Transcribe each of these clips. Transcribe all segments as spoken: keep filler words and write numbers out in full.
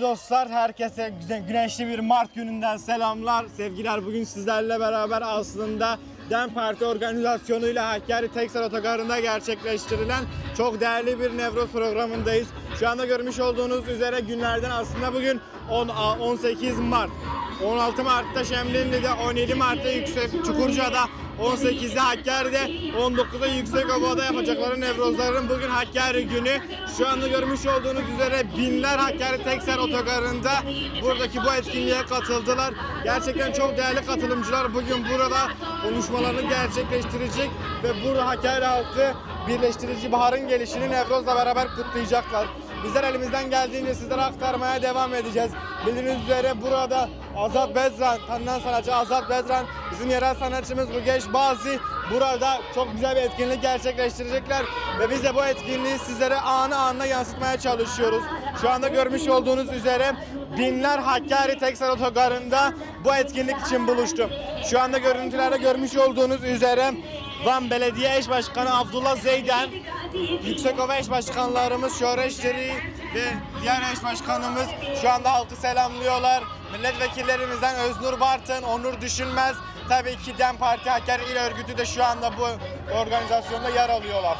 Dostlar, herkese güne-, güneşli bir Mart gününden selamlar, sevgiler. Bugün sizlerle beraber aslında DEM Parti organizasyonuyla Hakkari Tekser Otogarı'nda gerçekleştirilen çok değerli bir Nevroz programındayız. Şu anda görmüş olduğunuz üzere günlerden aslında bugün on, on sekiz Mart. on altı Mart'ta Şemdinli'de, on yedi Mart'ta Yüksek Çukurca'da, on sekizde Hakkari'de, on dokuzda Yüksekova'da yapacakları Nevrozların bugün Hakkari günü. Şu anda görmüş olduğunuz üzere binler Hakkari Tekser Otogarı'nda buradaki bu etkinliğe katıldılar. Gerçekten çok değerli katılımcılar bugün burada konuşmalarını gerçekleştirecek ve burada Hakkari halkı birleştirici baharın gelişini Nevroz'la beraber kutlayacaklar. Bizler elimizden geldiğince sizlere aktarmaya devam edeceğiz. Bildiğiniz üzere burada Azat Bedran, tanınan sanatçı Azat Bedran, bizim yerel sanatçımız Rugeş Bazi burada çok güzel bir etkinlik gerçekleştirecekler ve biz de bu etkinliği sizlere anı anına yansıtmaya çalışıyoruz. Şu anda görmüş olduğunuz üzere binler Hakkari Tekser Otogarı'nda bu etkinlik için buluştu. Şu anda görüntülerde görmüş olduğunuz üzere Van Belediye Eş Başkanı Abdullah Zeyden, Yüksekova Eş Başkanlarımız Şoreş Diri ve diğer eş başkanımız şu anda halkı selamlıyorlar. Milletvekillerimizden Öznur Bartın, Onur Düşünmez, tabii ki DEM Parti Hakkari İl Örgütü de şu anda bu organizasyonda yer alıyorlar.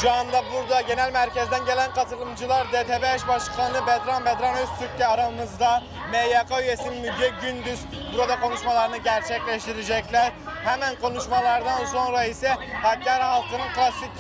Şu anda burada genel merkezden gelen katılımcılar, D T B eş başkanı Bedran Bedran Öztürk de aramızda, M Y K üyesi Müge Gündüz burada konuşmalarını gerçekleştirecekler. Hemen konuşmalardan sonra ise Hakkari halkının klasik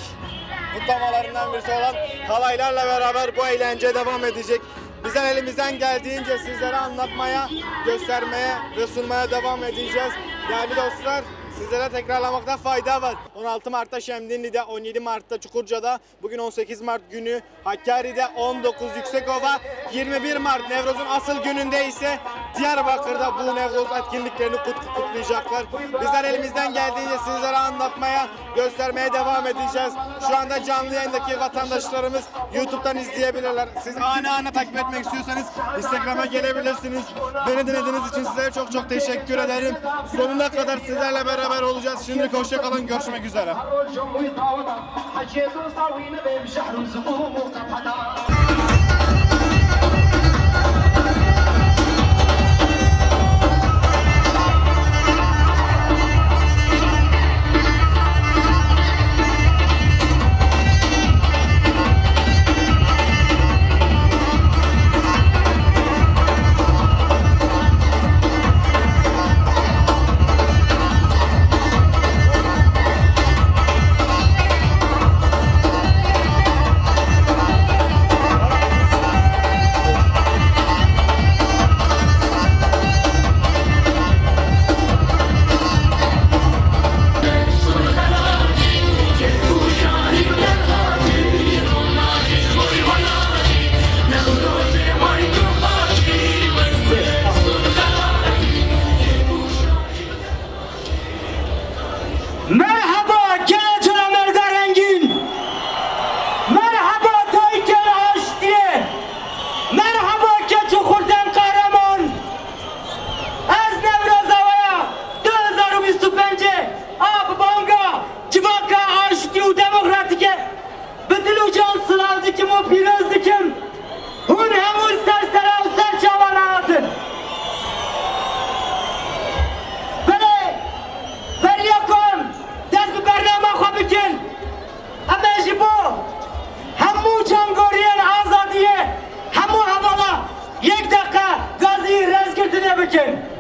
kutlamalarından birisi olan halaylarla beraber bu eğlence devam edecek. Bizler elimizden geldiğince sizlere anlatmaya, göstermeye ve sunmaya devam edeceğiz. Değerli dostlar, sizlere tekrarlamakta fayda var. On altı Mart'ta Şemdinli'de, on yedi Mart'ta Çukurca'da, bugün on sekiz Mart günü Hakkari'de, on dokuz Yüksekova, yirmi bir Mart Nevroz'un asıl gününde ise Diyarbakır'da bu Nevroz etkinliklerini kut-, kutlayacaklar. Bizler elimizden geldiğince sizlere anlatmaya, göstermeye devam edeceğiz. Şu anda canlı yayındaki vatandaşlarımız YouTube'dan izleyebilirler. Siz anı anı takip etmek istiyorsanız Instagram'a gelebilirsiniz. Beni dinlediğiniz için sizlere çok çok teşekkür ederim. Sonuna kadar sizlerle beraber olacağız. Şimdilik hoşça kalın. Görüşmek üzere. Merhaba, Keleçola Merda Rengîn! Merhaba, Taykel Aştiye! Merhaba, Keçû Xurten Kahraman! Ez Newroza we ya du hezar û bîst û pêncê a bi banga civaka aştî û demokratîke bi dil û can silav dikim û pîroz dikim. Hûn hemû ser sera û ser çavan hatin. Belê, beriya ku em dest bi bernama xwe bikin, em ê ji bo hemû çandgoriyên azadiyê hemû hevala yek deqe gazî rêzgirtinê bikin.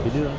Biliyorum.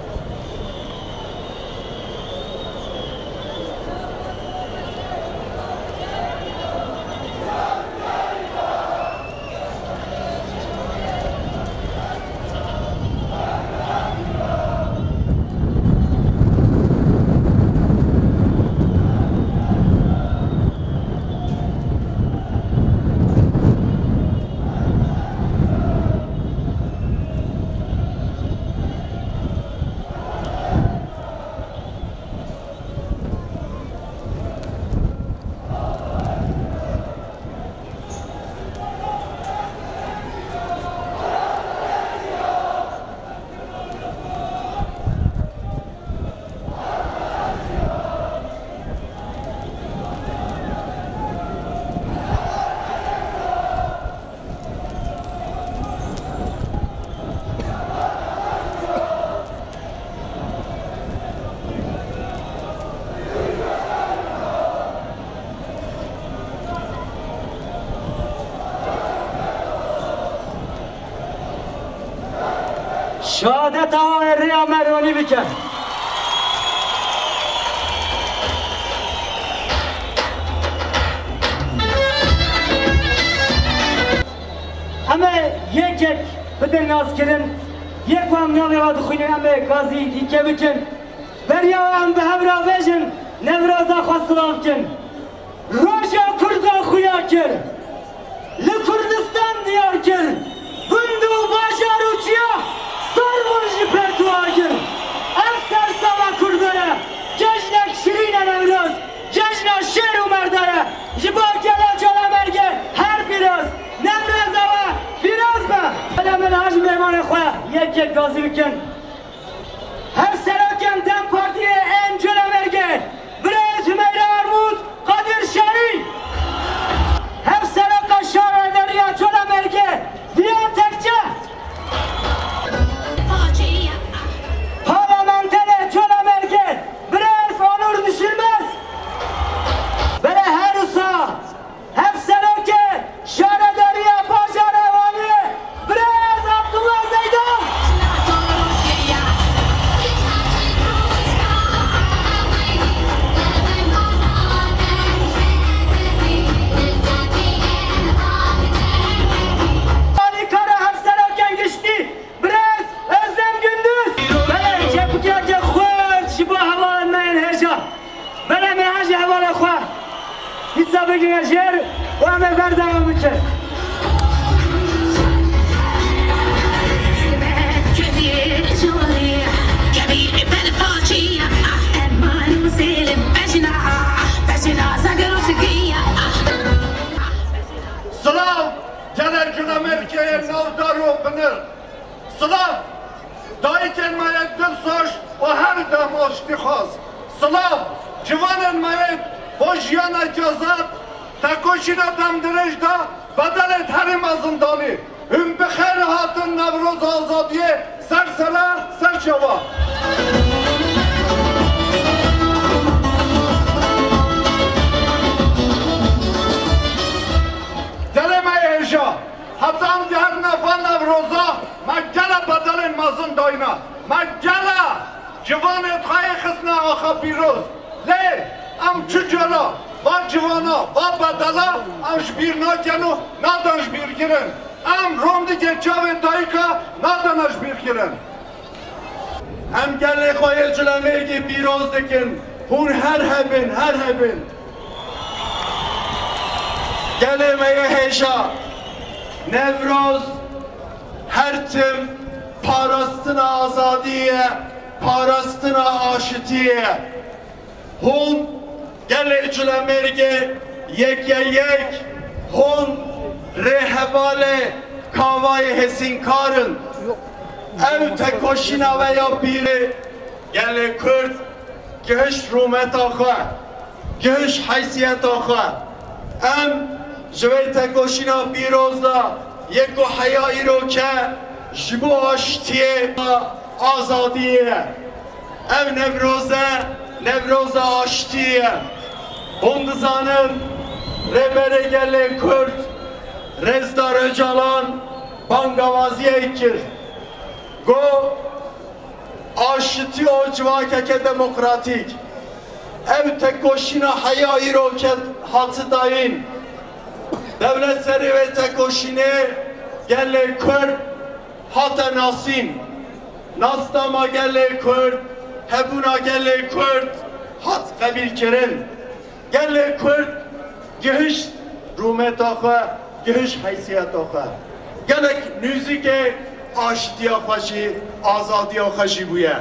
Şehadeta wan ê rêya me ronî bike. Em ê yek yek bidin naskirin, yek ku em navê xwe dixwînin, em ê gazî dîke bikin. Beriya em bi hev re bêjin, Newroza xwe silav kin. Roja Kurda xuya kir, li Kurdistan diyar kir, gund û bajar û çiya sar bûn ji pertû agir. Ev sersama Kurda ye, cejnek şirîn e Newroz, cejna şêr û merda ye, ji bo gela Colemêrgê her pîroz, Newroza we pîroz be. Belê me niha ji mêvanê xwe yek yek gazî bikin. Hevserokên dem Partiyê ên Colemêrgê, birêz Hümeyra Armut, Kadir Şahî. Hevseroka Şaredariya Colemêrgê, Diya Tekçe. Parlamenterê Colemêrgê, birêz Onur Düşünmez. Belê her wisa Hevserokê Şaredariya Bajarê Wanê, birêz Abdullah Zeydan. Alîkara Hevserokên Giştî, birêz Özlem Gündüz. Belê çepikiyeke xurt ji bo hevalên me yên hêja. Belê me hejî hevalê xwe dîsa bigire jêr û em ê berdewam bikin. Silav, gelê Colemêrgê navdar û binir. Silav, dayikên me yê dilsoz û her dem aştîxwaz. Silav, ciwanên me yê bo jiyanek azad, tekoşîna dem dirêj da bedelê herî mezin danî. Hûn bi xêr hatin Newroza Azadiyê, ser sere, ser çava. Gelê me yê hêja. Heta em diherine van Newroza, me gele bedelên mezin dayne. Me gele ciwanê xwe yê xistine axa pîroz. Lê em çi cara va ciwana, va bedela em ji bîr nakin û nadin ji bîr kirin. Em rondikê çavê dayika nadine ji bîr kirin. Em gelê xwe yê Colemêrgê pîroz dikin. Hûn her hebin, her hebin. Gelê me yê hêja, Newroz her tim parastina azadiyê ye, parastina aşitiyê ye. Hûn gelê Colemêrgê yek ye yek, hûn rêhevalê kavayê hêsînkar in. Ew tekoşîna we ya pîrê gelê Kurd gihişt rûmeta xwe, gihişt heysiyeta xwe. Em ji vê tekoşîna pîroz de yê ku heya îro ke ji bo aştiyê, azadiyê ye. Ev Newroz e, Newroza aştiyê ye. Hûn dizanin, Rêberê Gelê Kurd, Rêzdar Ocalan, bangawaziyek kir. Got, aşitî û civakeke demokratîk. Ev tekoşîna heya îro ke hati dayîn. Dewlet serê wê tekoşînê gelê Kurd hate nasîn. Nasnama gelê Kurd, hebûna gelê Kurd hat qebîlkirin. Gelê Kurd gihişt rûmeta xwe, gihişt heysiyeta xwe. Gelek nûzîkê aştiya xwe jî, azadiya xwe jî bûye.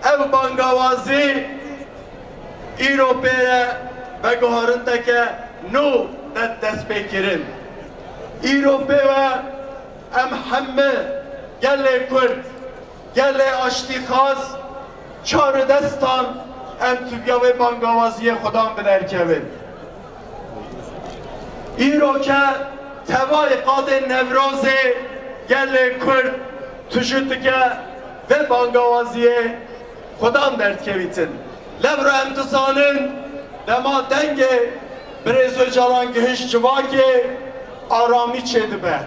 Ev bangawazî îro pê re veguherinteke nû de dest pê kirin. Îro pê ve em hemî gelê Kurd, gelê aştîxwaz, çar û destan em tu viya wê bangawaziyê xwedan bi derkevin. Îro ke tevayê qadên Newrozê gelê Kurd tijî dike vê bangawaziyê xwedan derdikevîtin. Lewra em dizanin dema dengê Birêz Ocalan gihişt civakê, aramî çêdibe,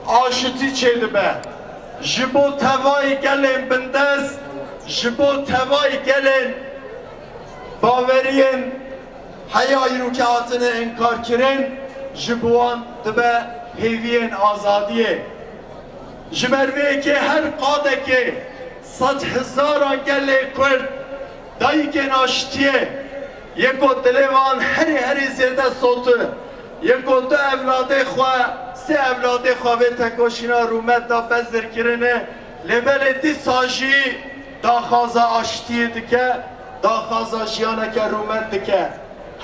aşitî çêdibe. Ji bo tevayî gelên bindest, ji bo tevayî gelên baweriyên heya îro ke hatine înkarkirin, ji bo wan dibe hêviyên azadiyê. Ji ber vê yekê her qadekê sed hezaran gelê Kurd, dayikên aştiyê, yê ku dilê wan herî herî zêde sotu, yê ku du evladê xwe, sê evladê xwe vê tekoşîna rûmet da bezirkirinê, lê belê dîsa jî daxwaza aştiyê dike, daxwaza jiyaneke rûmet dike.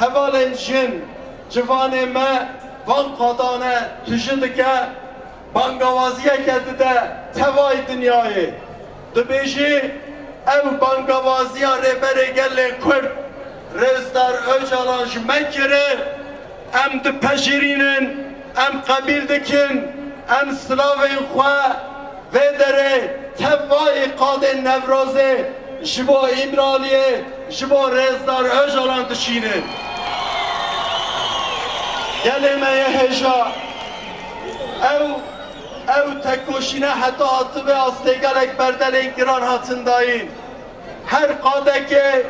Hevalên jin, ciwanê me van qadane tije dike, bangawaziyeke dide tevayî dinyayê. Dibêjî, ew bangavaziya Rêberê Gelê Kurd Rêzdar Ocalan ji me kire, em dipejirînin, em qebîl dikin, em silavên xwe vê derê tevayî qadên Newrozê ji bo Îmraliyê, ji bo Rêzdar Ocalan dişînin. Gelê me yê hêja, ew, ew tekoşîne heta hatibê astê gelek berdelên giran hatin dayîn. Her qadekê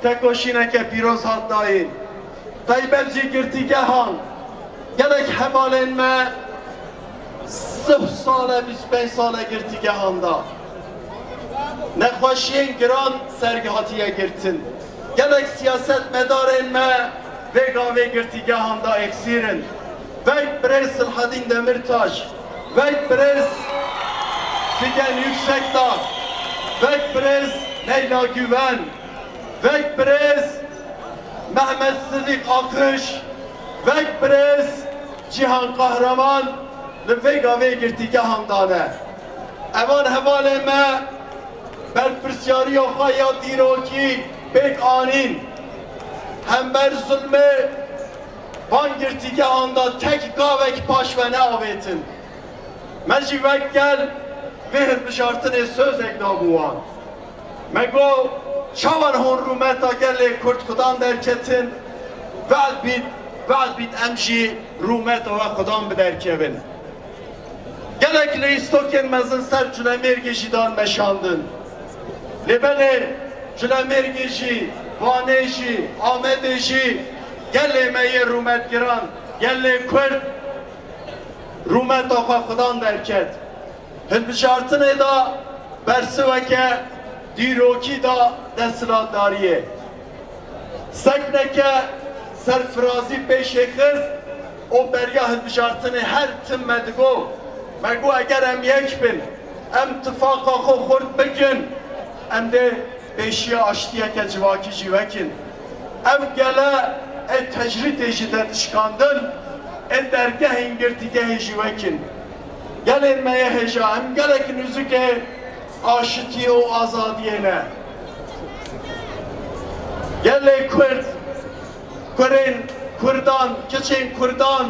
tekoşîneke pîroz hat dayîn. Taybet jî girtîgehan. Gelek hevalên me sih sal e, bîst pênc sal e girtîgehan da. Nexweşiyên giran ser hatiye girtin. Gelek siyasetmedarên me vê gavê girtîgehan da êksîr in. Wek birêz Silhedîn Demirtaş, wek birêz Figen Yüksekdağ, wek birêz Leyla Güven, wek birêz Mehmet Sidîk Akış, wek birêz Cîhan Kahraman li vê gavê girtîgehan da ne. Evan hevalên me berpirsiyariya xwe ya dîrokî pêk anîn. Hember zulmê van girtîgehan da tek gavek paş ve neavêtin. Me jî wek gel vê hilbijartinê sözek dabû wan. Me got, çawan hûn rûmeta gelê Kurd xudan derketin, we'd bît, we'd bît em jî rûmeta we xudan biderkevin. Gelek lîstokên mezin ser Culemêrgê jî dan meşandin. Lê belê Culemêrgê jî, Wanê jî, Amedê jî gelê me yê rûmetgiran, gelê Kurd rûmeta xwe xudan derket. Hilbijartinê de bersiveke dîrokî da desthilatdariyê. Sekneke serfirazî pêşê xist û beriya hilbijartinê her tim me digot, me got, eger em yek bin, em tifaqa xwe xurt bikin, em dê pêşiya aştiyeke civakî jî vekin. Ev gele ê tecrîdê jî de dişkandin, ê dergehên girtîgehê jî vekin. Gelên me yê hêja, em gelek nûzikê aşitiyê û azadiyê ne. Gelê Kurd, kurên Kurdan, kiçên Kurdan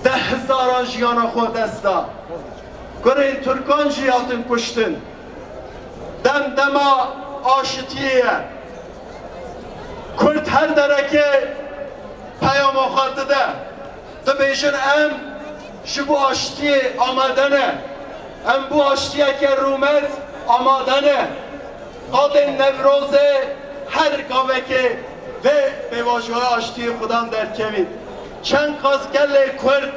deh hezaran jiyana xwe dest da. Kurên Tirkan jî hatin kuştin. Dem dema aşitiyê ye. Kurd her derekê peyama xwe dide. Dibêjin, em ji bo aştiyê amade ne. Em bo aştiyeke rûmet amade ne. Qadên Newrozê her gavekê vê pêvajoya aştiyê xudan derdkevît. Çend qas gelê Kurd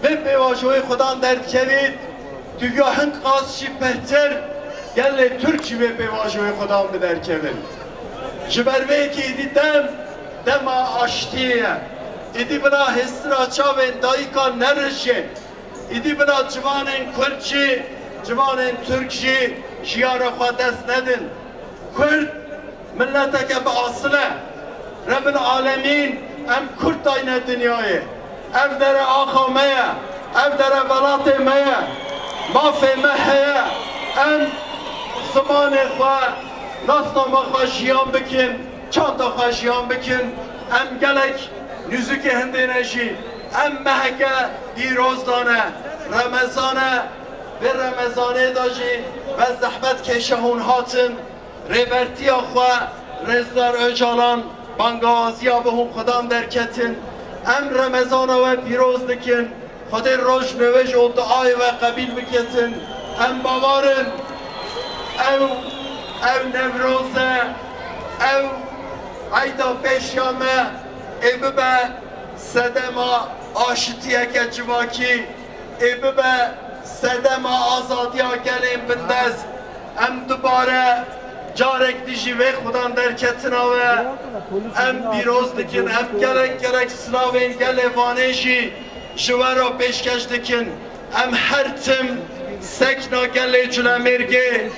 vê pêvajoyê xudan derdkevît, diviya hin qas jî bêhtir gelê Tirk jî vê pêvajoyê xudan biderkevin. Ji ber vê yekê êdî dem, dema aştiyê ye. Êdî bila hêstina çavên dayikan nerijên. Îdî bila ciwanên Kurd jî, ciwanên Tirk jî jiyana xwe dest nedin. Kurd mileteke bi asil e. Rebil Alemîn em Kurd dayne dinyayê. Ev dere axa me ye. Ev dere welatê me ye. Mafê me heye. Em zimanê xwe, nasnama xwe jiyan bikin, çanda xwe jiyan bikin. Em gelek nûzikê hindê ne jî. Em meheke pîroz dane. Remezan e. Vê Remezanê de jî be zehmet kêşe hûn hatin. Rêbertiya xwe Rêzdar Ocalan bangawaziya bi hûn xudan derketin. Em Remezana we pîroz dikin. Xwedê roj newêj û duayê we qebîl biketin. Em bawer in ew, ew Newroz e, ew eyda pêşiya me ê bibe sedema aşitiyeke civakî, ê bibe sedema azadiya gelên bindest. Em dubare carek dî jî vê xudan derketina we em pîroz dikin. Em gelek gelek silavên gelê Vanê jî ji we re pêşkeş dikin. Em her tim sekna gelê Culemêrgê,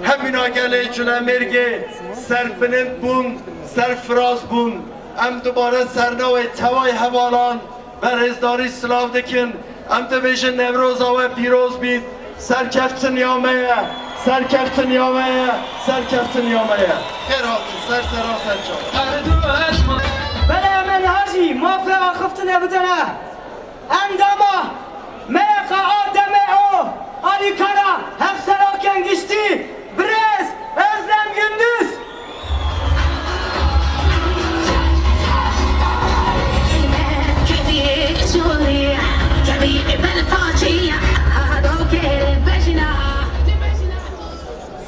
hebîna gelê Culemêrgê serbilind bûn, serfiraz bûn. Em dubare ser newê tevay hevalan ve rêzdarî silav dikin. Em dibêjin Newroza we pîroz bît. Serkeftin ya me ye. Serkeftin ya me ye. Serkeftin ya me ye. Xêr hatin ser sera ser çav. Belê, em ê niha jî mafê axiftinê bidine endama M Y K A D M O alîkara hevserokên giştî birêz Özlem Gündüz.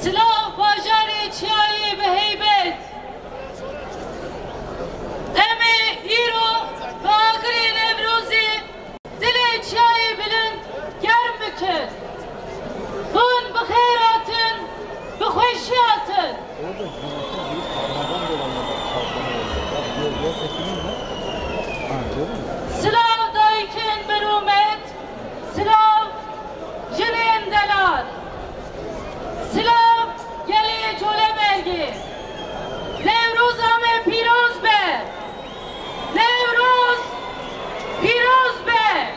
Silav bajarê Çiyayê bi heybet. Em ê îro bi agirê Newrozê dilê Çiyayê Bilind germ bikin. Hûn bi xêr hatin, bi xweşî hatin. Silav dayikên birûmet, silav jinên delal, silav gelê Colemêrgê. Newroza me pîroz be. Newroz pîroz be.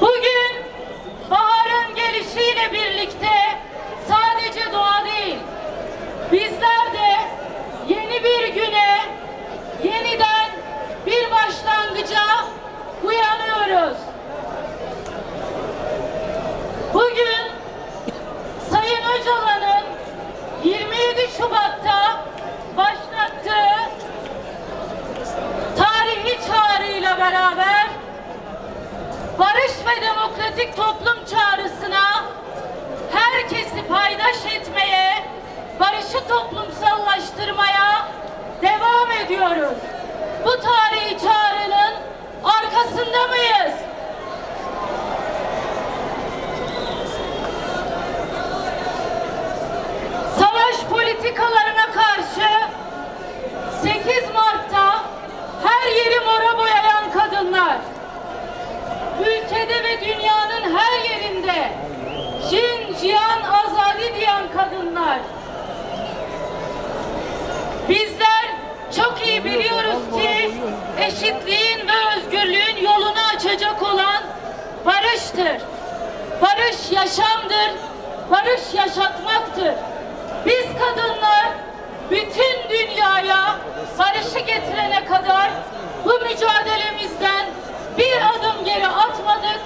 Bugün baharın gelişiyle birlikte sadece doğa değil, bizler de yeni bir güne, yeniden bir başlangıca uyanıyoruz. Bugün Sayın Öcalan'ın yirmi yedi Şubat'ta başlattığı tarihi çağrıyla beraber barış ve demokratik toplum çağrısına herkesi paydaş etmeye, barışı toplumsallaştırmaya devam ediyoruz. Bu tarihi çağrının arkasında mıyız? Savaş politikalarına karşı sekiz Mart'ta her yeri mora boyayan kadınlar, ülkede ve dünyanın her yerinde "Jin, jiyan, azadî" diyen kadınlar, bizler çok iyi biliyoruz ki eşitliğin ve özgürlüğün yolunu açacak olan barıştır. Barış yaşamdır, barış yaşatmaktır. Biz kadınlar bütün dünyaya barışı getirene kadar bu mücadelemizden bir adım geri atmadık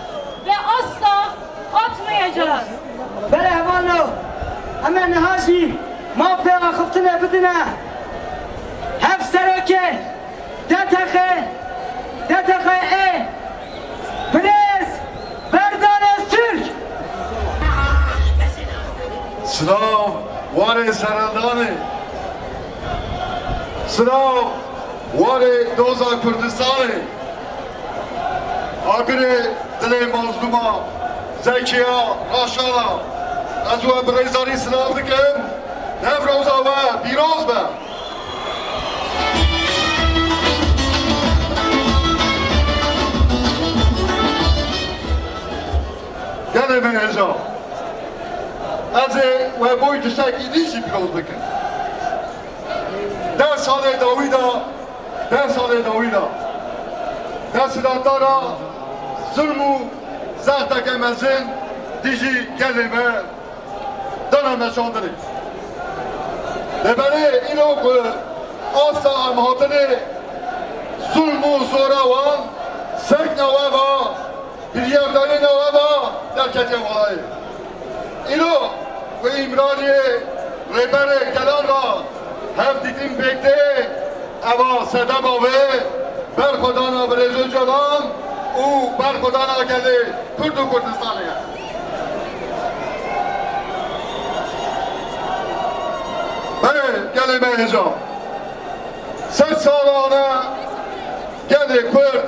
ve asla atmayacağız. Belê hevalno, em ê niha jî mafê axiftinê bidine hevserokê D T X, D T X E, birêz Berdan Öztürk. Silav warê serhildanê. Silav warê doza Kurdistanê. Agirê dilê mazlûma Zekiya Raşala, ez we bi rêzdarî silav dikim. Newroza we pîroz be. Gelê me hêja, ez ê we boy tiştekî din jî pîroz bikim. Deh salê dawî de, deh salê dawî de desthilatdara zulm û zexteke mezin dijî gelê me dana meşandinê. Lê belê îro ku asta em hatinê, zulm û zora wan sekna we va, biryardarîna we va derketiye malayê. Îro ku Îmraliyê rêberê gelan ra hevdîtin pêk tê, eva sedema wê berxwedana Birêz Ocalan û berxwedana gelê Kurd û Kurdistanê ye. Belê, gelê me hêja. Sed salan e gelê Kurd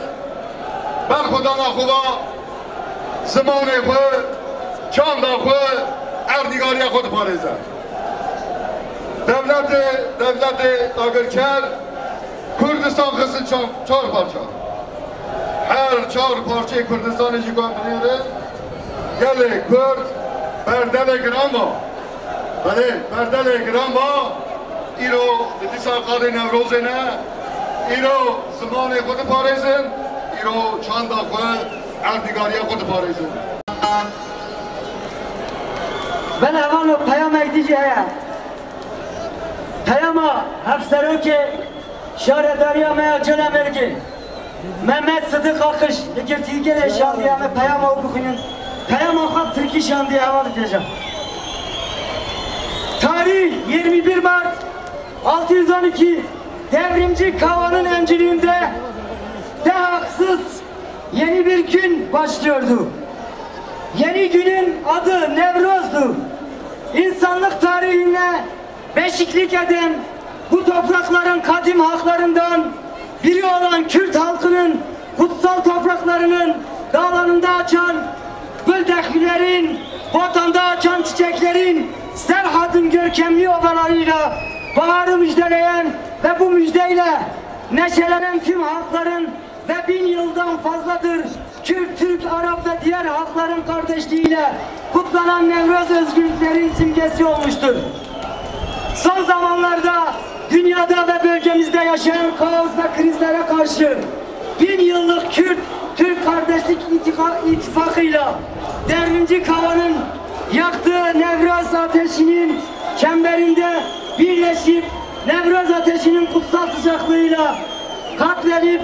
berxwedana xwe va, zimanê xwe, çanda xwe, erdnîgariya xwe diparêze. Dewletê, dewletê dagirker Kurdistan xistin çar, çar parça. Her çar parçeyê Kurdistanê jî ku em binêrin, gelê Kurd berdelê giran ma. Belê, berdelê giran ma. Îro li dîsa qadê Newrozê ne. Îro zimanê xwe diparêzin, îro çanda xwe, erdnîgariya xwe diparêzin. Belê, hevano, peyamek dî jî heye. Peyama Hevserokê Şaredariya me ya Colemêrgê, Mehmet Sidiq Akış, li girtîgehê şandiye, em ê peyama wî bixwînin. Peyama xwe bi tirkî şandiye, heval dibêje. Tarih yirmi bir Mart altı yüz on iki, Devrimci Kava'nın öncülüğünde daha haksız yeni bir gün başlıyordu. Yeni günün adı Nevroz'du. İnsanlık tarihine beşiklik eden bu toprakların kadim halklarından biri olan Kürt halkının kutsal topraklarının dağlarında açan güldeklilerin, botanda açan çiçeklerin, Serhat'ın görkemli ovalarıyla baharı müjdeleyen ve bu müjdeyle neşelenen tüm halkların ve bin yıldan fazladır Kürt, Türk, Arap ve diğer halkların kardeşliğiyle kutlanan Nevruz özgürlüklerin simgesi olmuştur. Son zamanlarda dünyada ve bölgemizde yaşayan kaos ve krizlere karşı bin yıllık Kürt, Türk kardeşlik itika- ittifakıyla devrimci Kava'nın yaktığı Nevruz ateşinin çemberinde birleşip Nevruz ateşinin kutsal sıcaklığıyla katlenip,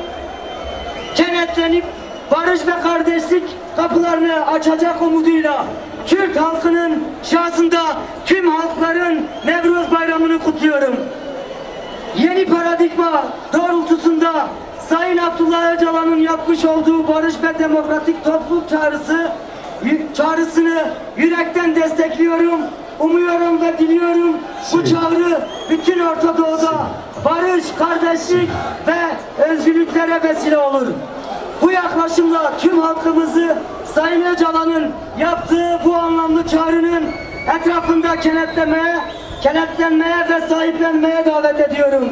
kenetlenip barış ve kardeşlik kapılarını açacak umuduyla Kürt halkının şahsında tüm halkların Nevruz Bayramı'nı kutluyorum. Yeni paradigma doğrultusunda Sayın Abdullah Öcalan'ın yapmış olduğu barış ve demokratik toplum çağrısı, çağrısını yürekten destekliyorum. Umuyorum ve diliyorum bu çağrı bütün Orta Doğu'da barış, kardeşlik ve özgürlüklere vesile olur. Bu yaklaşımla tüm halkımızı Sayın Öcalan'ın yaptığı bu anlamlı çağrının etrafında kenetlemeye, kenetlenmeye ve sahiplenmeye davet ediyorum.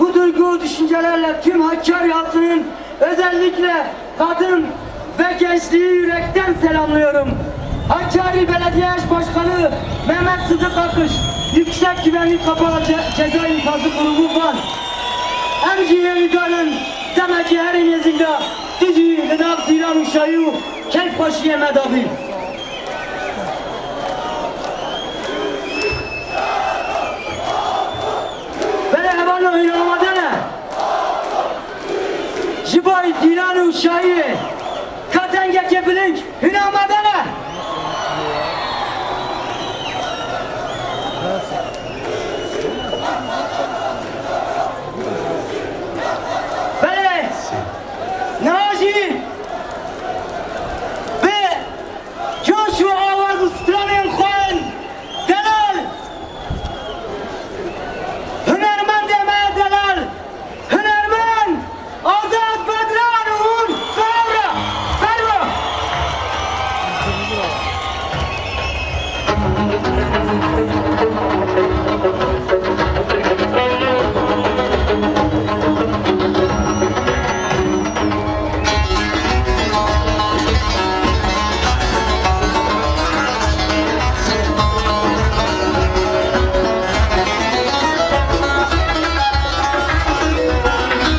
Bu duygu, düşüncelerle tüm Hakkari halkının, özellikle kadın ve gençliği yürekten selamlıyorum. Hakkari Belediye Eş Başkanı Mehmet Sıdık Akış, Yüksek Güvenlik Kapalı Ce- Ceza İnfazı Kurumu Van. Em jî yê wî danin, demekî herî nêzîk de tu jî li nav dîlan û şayî û keyfxweşiyê me de bî. Belê, hevalno, hûn amade ne? Ji bo dîlan û şayiyê, ka dengekê bilind, hûn amade ne? Belê, niha jî bi Coş û awaz û stranên xwe in. Delal! Hunermendê me delal! Hunermend! Azad Bedran û hûn ferra! Ferra!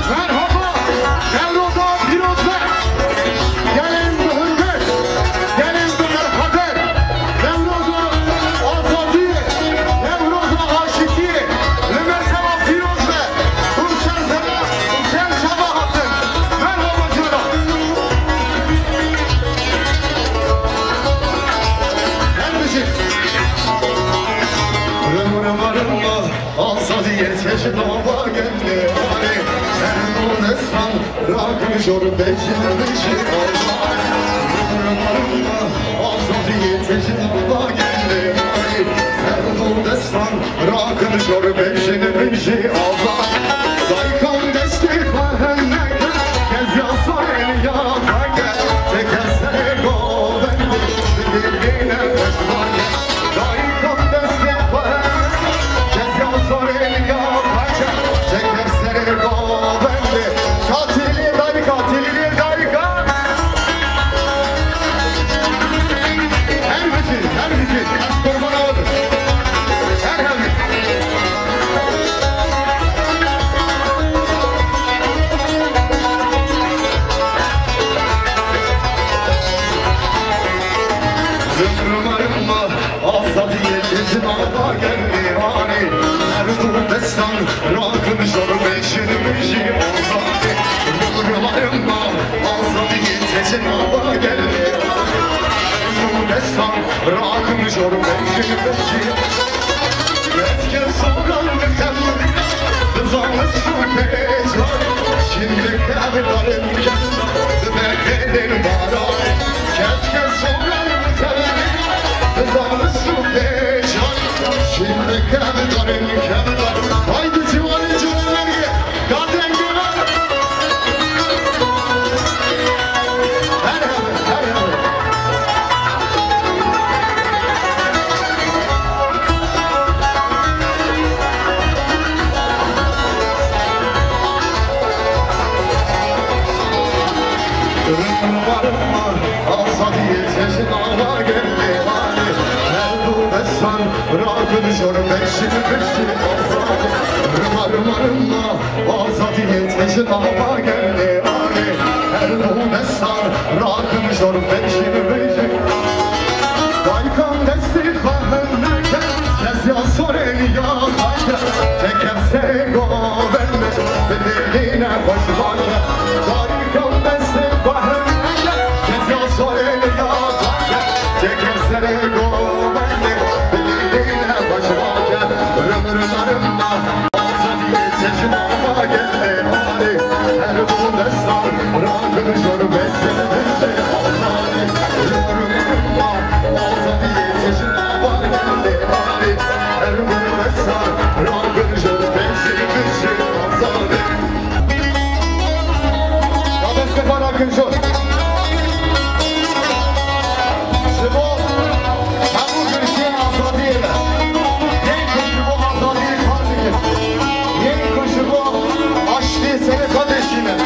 Merhaba, Newroza pîroz be. Gelên bi hurmet, gelên bi qedr. Newroza azadiyê, Newroza aşikiyê, li me sewa pîroz be. Hûn ser zere û ser çava hatin. Merhaba cana. Her bijî. Rıma, rıma, rıma, azadiye çeşit hava geldi. Her bu destan rakım jor bejin bejin. Jî azad, daykan destê xwe hene ke, kes ya sorên ya xwe ke, teke serê govendê, bi dîlê ne xweş vake. Daykan destê xwe hene ke, kes ya sorên ya xwe ke, teke serê govendê. Katîlî dayka, tîlî dayka. Her biçî, her biçî. Ez qurbana we bim. Her hemî. Rima, rima, azadiyê cejna da gelê anê. Her du destan rakin jor bêjin bijî azadê. Rima, rima, azadiyê cejna da gelê anê. Her du destan rakin jor bêjin bijî. Kes kes soran dikem, dizanist û pêcan. Şimdi kevdarim kevda, dibe gelin bara. Kes kes soran dikem, dizanist û pêcan. Şimdi kevdarim kevda. Haydi ciwanê ciwanê. Gat rengê me. Her hebe, her hebe. Rima, rima, azadiyê cejna da gelê anê. Her du destan rakin jor bêjin bijî azadê. Rima, rima, rima, azadiyê cejna da gelê anê. Her du destan rakin jor bêjin bijî. Daykan destê xwe hene ke, kes ya sorên ya xwe ke, teke serê govendê, bi dîlê ne xweş vake. Daykan destê xwe hene ke, kes ya sorên ya xwe ke, teke serê govendê, bi dîlê ne xweş vake. Rim, rim, rim, rim. Azadiyê cejna da gelê anê. Her du destan rakin jor bêjin bijî azadê. Rim, rim, rim, rim. Azadiyê cejna da gelê anê. Her du destan rakin jor bêjin bijî azadê. Ya destê xwe rakin jor. Ji bo hemû girtiyên azadiyê me. Yên ku ji bo azadiyê kar dikin. Yên ku ji bo aştiyê serê xwe dişînin.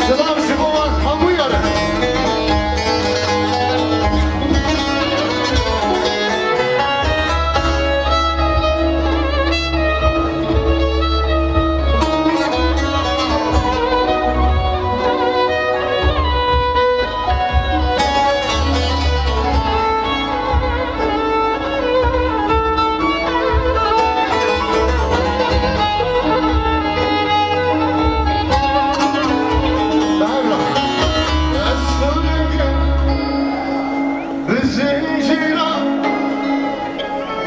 Silav ji bo wan hemûyan e. Bi zincîra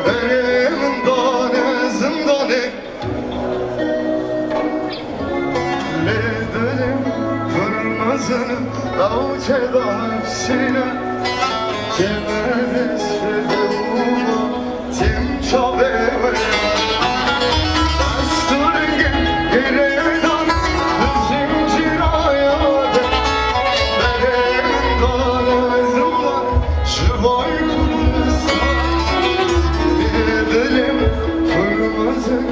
berê min dane zindanê. Lê dilim pir mezin, ew têda hepsîne. Tême destê û têm çavê wê. Dest û rengê girêdan bi zincîra ya de. Berê min dane zindan, ji vay Kurdistan. Lê dilim pir mezin,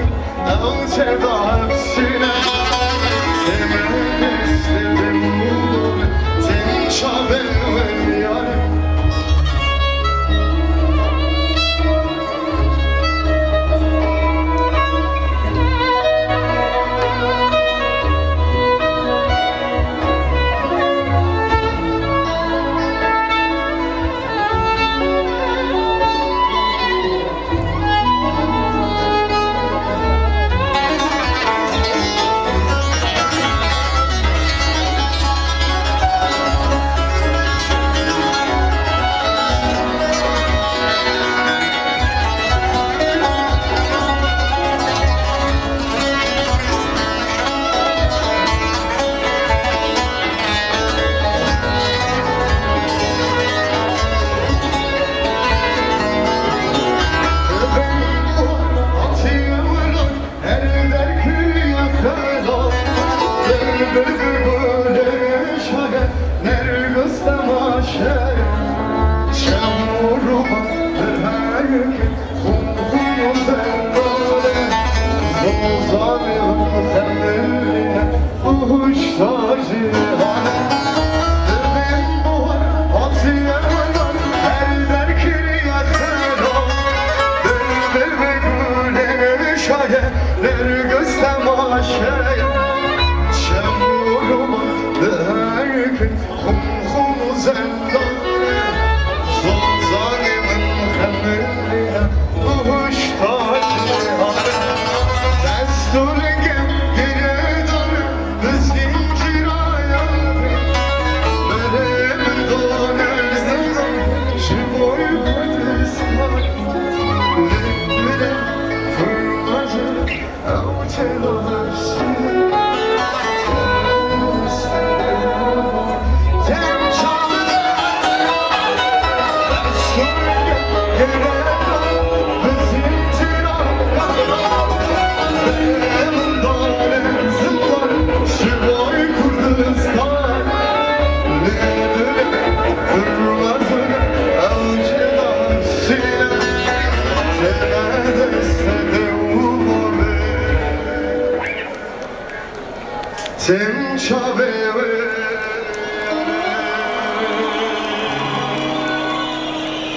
Tim çavê wê.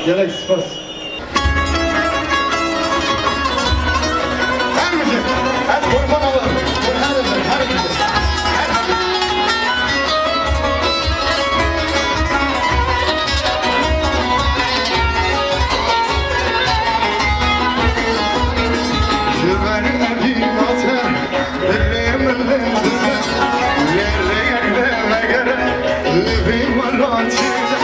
Gelek spas. Her mizik, ez qurban olam. Her mizik, her mizik. Ji ber evîna te Dilê min lêndike, lê rêyek vê vegere, li vî welatî de.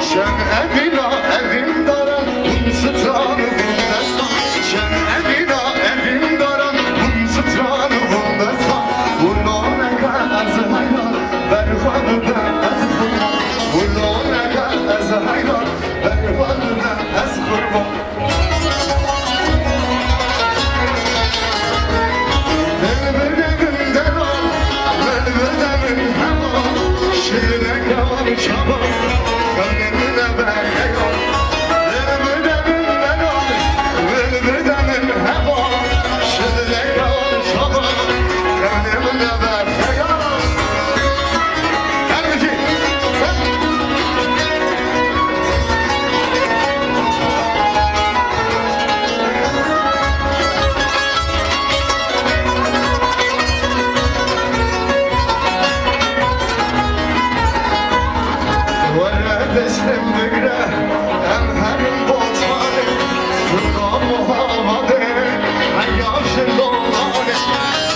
Çend evîna evîndaran hûn stran û hûn destan. Çend evîna evîndaran hûn stran û hûn destan. Û noneke ez heyran, ber xwe bibe ez qurban. Û noneke ez heyran, ber xwe bibe ez qurban. Were destê min bigre, em herin botanê, sirna muhabadê, heya ji lolanê.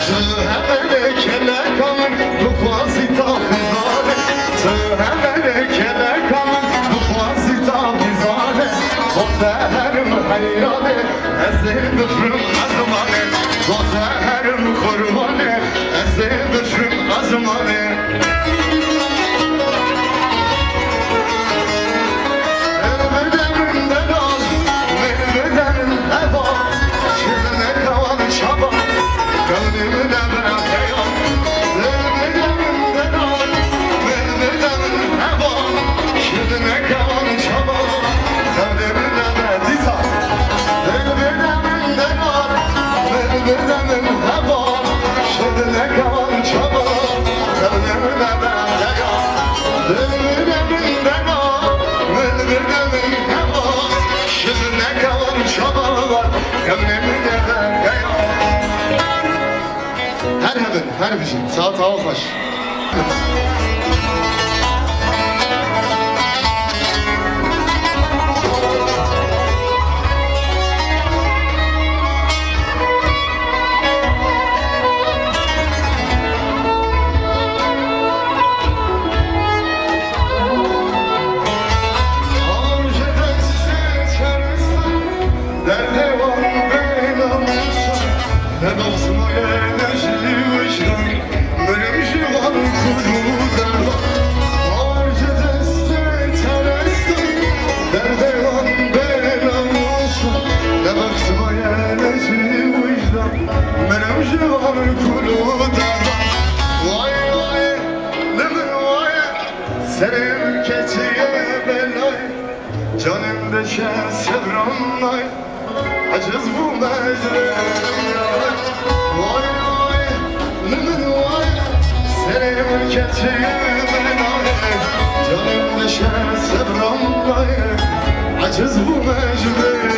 Tu hemenê keleka min, tu xwazî tafîzanê. Tu hemenê keleka min, tu xwazî tafîzanê. Xwe te herim heyranê, ez ê bifrim ezmanê. Xwe te herim qurbanê, ez ê bifrim ezmanê. Her hebin, her bijîn. Saet awa xweş. Derdê wan bê namûs e, ne bexsmayê ne jî wijdan. Mirim ji wan kul û derman, ar ji destê te restan. Derdê wan bê namûs e, ne bexsmayê ne jî wijdan. Mirim ji wan kul û derman. Wayê, wayê, li min wayê, serê min keçiye belayê. Canım deşe sevram nay, aciz bu mecbur. Vay vay, nimin vay, senin keçim nay. Canım deşe sevram nay, aciz bu mecbur.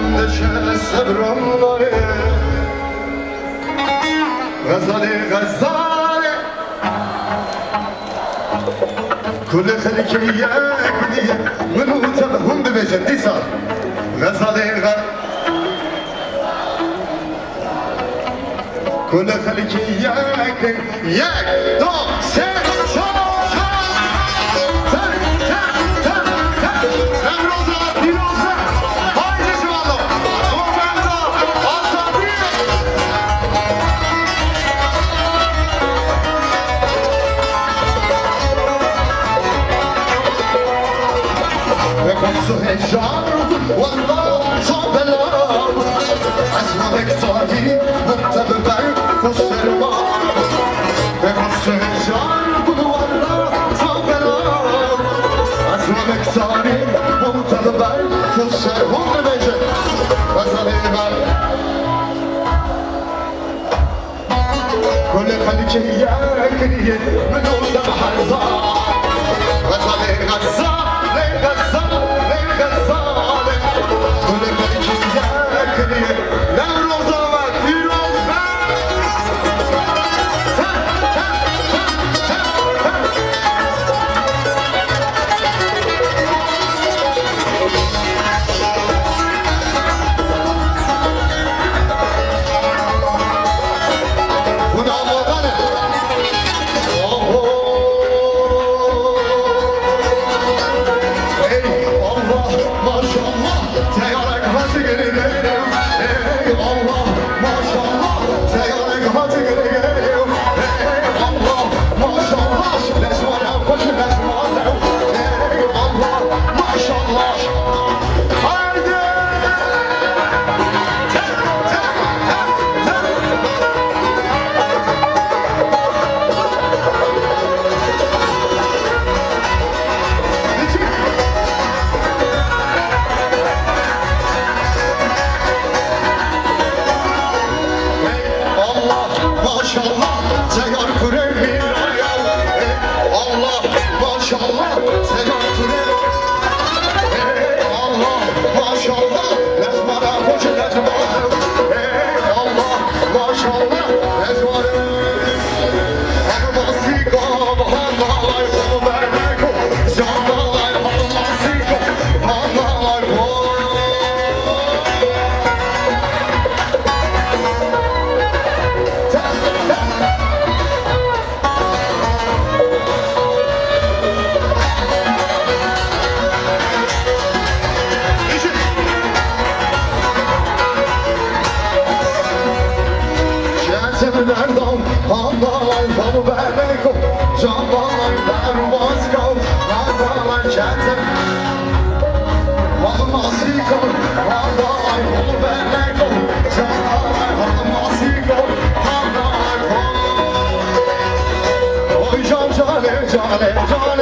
Neşe sebran nayê. Xezalê, xezalê. Kulê xelkê yek diye, min û te hûn dibêjin dîsa. Xezalê, xe-, Kulê xelkê yek, yek, du, sê, çar, çar. Ter, ter, ter, ter. Newroza pîroz be. Haydi ji walo. Govenda azadî. Wek suhê jar, wenda tabela. Ez wek sarî, hûn te bi berf û serma. Wek suhê jar, wenda tabela. Ez wek sarî, hûn te bi berf û ser-, hûn dibêjin. Xezalê me. Kulê xelkê yek diye, min û te bi her zan. Xezalê, xezalê, xezalê, xezalê. Kulê xelkê yek diye, Newroza we pîroz be. Hûn amade ne? Oho! Ey Allah, maşallah, teyarek hacı geri geri. Ey Allah, maşallah, teyarek hacı geri geri. Ey Allah, maşallah, leş var ya, koşun leş var ya. Ey Allah, maşallah. Haydi! Allah, maşallah, teyar kurê mîna ya. Allah, maşallah, teyar kurê. Ey Allah, maşallah, lezmana koç lezmana. Ey Allah, maşallah, lezmana. Hadi masîka, hadi masîka, hadi masîka. Çetin derdam, handan, bal beleko, candan, derbaska, handan, çetin. Almasiko, handan, bal beleko, candan, almasiko, handan. Oy can cane cane cane,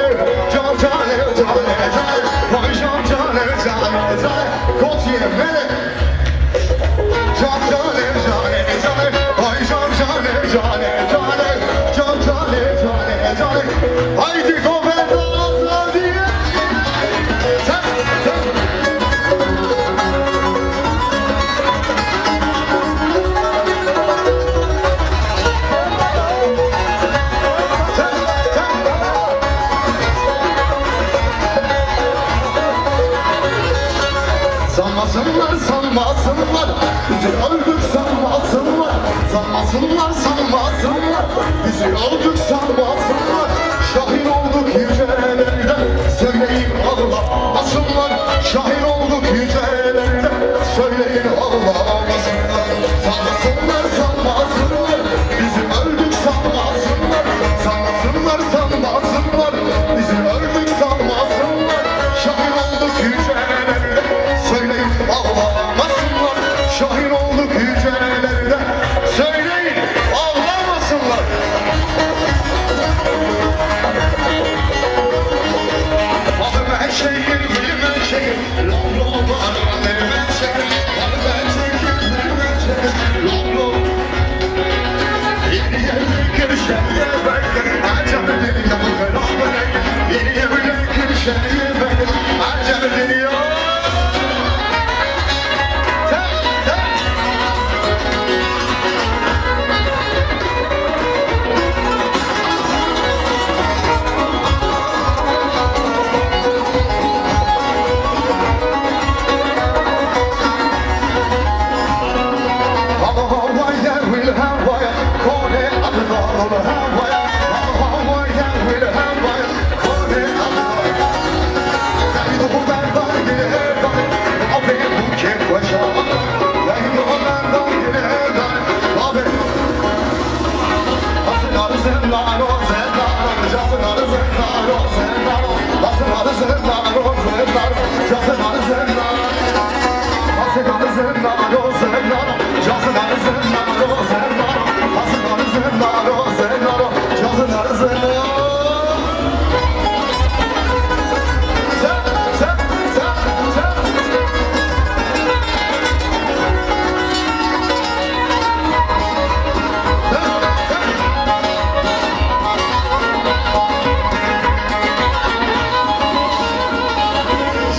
can cane cane cane, oy can cane cane cane. Kotiye mele. Can cane cane cane, oy can cane cane cane, can cane cane cane. Haydi govenda azadiye. Sanmasınlar, sanmasınlar, bizi öldük sanmasınlar. Sanmasınlar, sanmasınlar, bizi öldük sanmasınlar. Şahin olduk yücelerde, söyleyin ağlamasınlar. Şahin olduk yücelerde, söyleyin ağlamasınlar. Sanmasınlar, sanmasınlar, bizi öldük sanmasınlar. Sanmasınlar, sanmasınlar, bizi öldük sanmasınlar. Şahin olduk yücelerde, söyleyin ağlamasınlar. Şahin olduk yücelerde, söyleyin ağlamasınlar. Adım her şeyim, bilim her şeyim. Lom lom, adım her şeyim, adım her şeyim, bilim her şeyim. Lom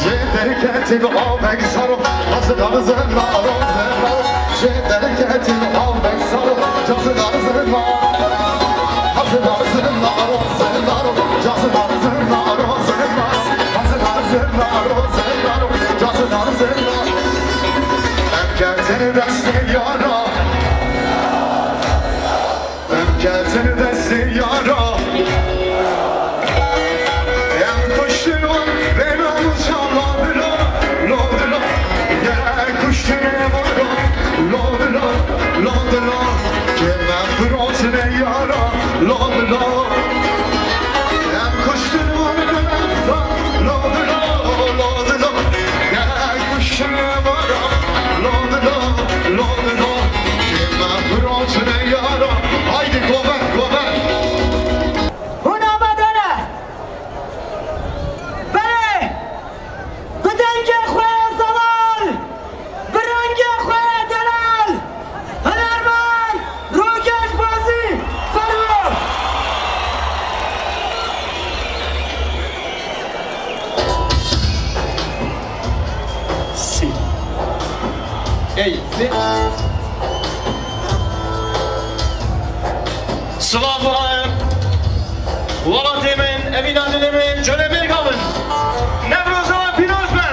Ji derketî bi avek saro, hazir hazir naro, zero. Ji derketî bi avek saro, hazir hazir naro. Hazir hazir naro, zero. Hazir hazir naro, zero. Hazir hazir naro, zero. Hazir hazir naro. Em ketin destê yara. Em ketin destê yara. Em kuştin wan bênamusa, la dila, la dila. Em kuştin wan, la dila, la dila. Kê me firotine yara, la dila. Em kuştin wan bênamusa, la dila, la dila. Em kuştin wan, la dila, la dila. Kê me firotine yara. Haydi govend, govend. Hûn amade ne? Belê! Bi dengê xwe zelal, bi rengê xwe delal, hunermend Rojek Bazî, fermo! Ey, se- Silav birayên welatê min, evîna dilê min, Colemêrga min. Newroza pîroz be.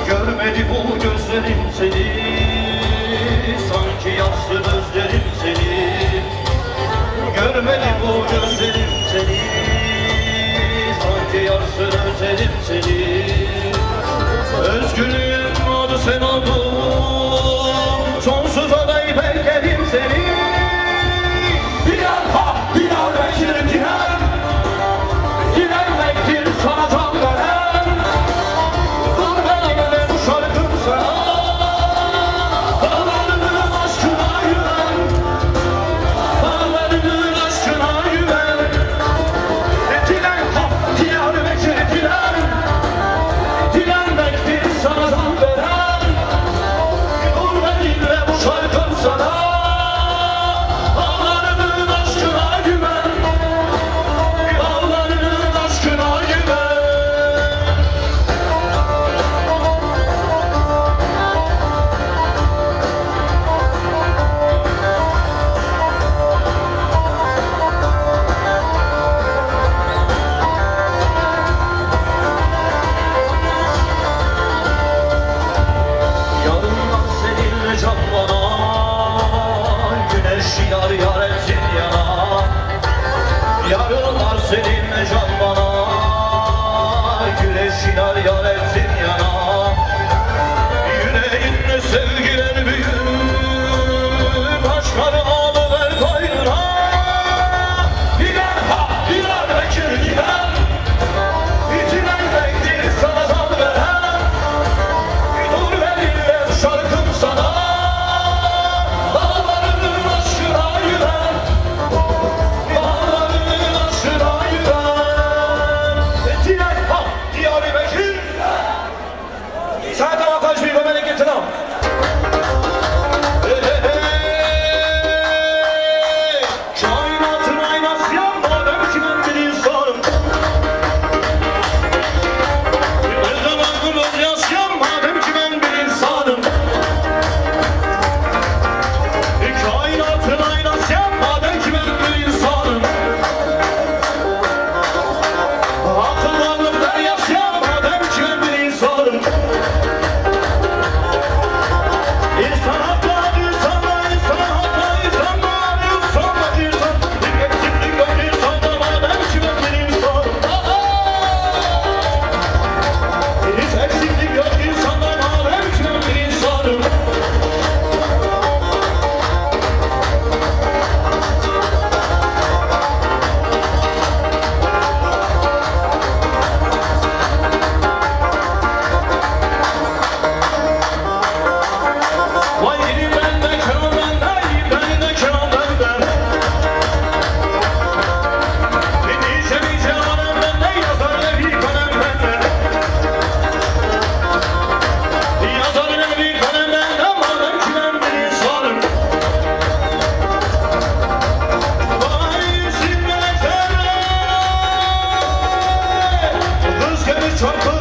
Görmedi bu gözlerim seni, sanki yansın özlerim seni. Görmedi bu gözlerim seni, sanki yansın özlerim seni. Özgürlüğün adı sen oldun, sonsuza dek bekledim seni. Bilal ha, Bilal Bekir Cihan, dilenmektir sana can veren. Dur benimle bu şarkım sana. Dağlarının aşkına güven. Dağlarının aşkına güven. Dilen ha, Diyarbekir dilen. Dilenmektir sana can veren. Dur benimle bu şarkım sana. Dağlarının aşkına güven. Dağlarının aşkına güven. Yarınlar seninle canlanan, güneş yar yar ettin yana. Yarınlar seninle canlanan, güneş yar yar ettin yana. Yüreğimde sevgiler büyür, aşklar ağlar boynuna. Dilan ha, Dilan Bekir Dilan. Dilan Bekir sana can veren. Dur benimle bu şarkım sana. Dağlarının aşkına güven. Dağlarının aşkına güven. Dilan ha, Diyarbekir. Saete ateş bir bebek getirin. Hey, hey, hey. Kainatın aynası ya, madem ki ben bir insanım. Her zaman gülüyorsun ya, madem ki ben bir insanım. Kainatın aynası ya, madem ki ben bir insanım. Akıllandım ben yaşayan madem ki ben bir insanım. İnsan hakları, insanlar, insan hakları, insanlar, insanlar, insan. Bir eksiklik yok insanda madem ki ben bir insanım. Hiç eksiklik yok insanda madem ki ben bir insanım. Vay ilim bende, kiram bende, ilim bende, kiram bende. Nice nice alem bende, yazar bir kalem bende. Yazar bir kalem bende, madem ki ben bir insanım. Vay sinirlere, kız geldi çarptı.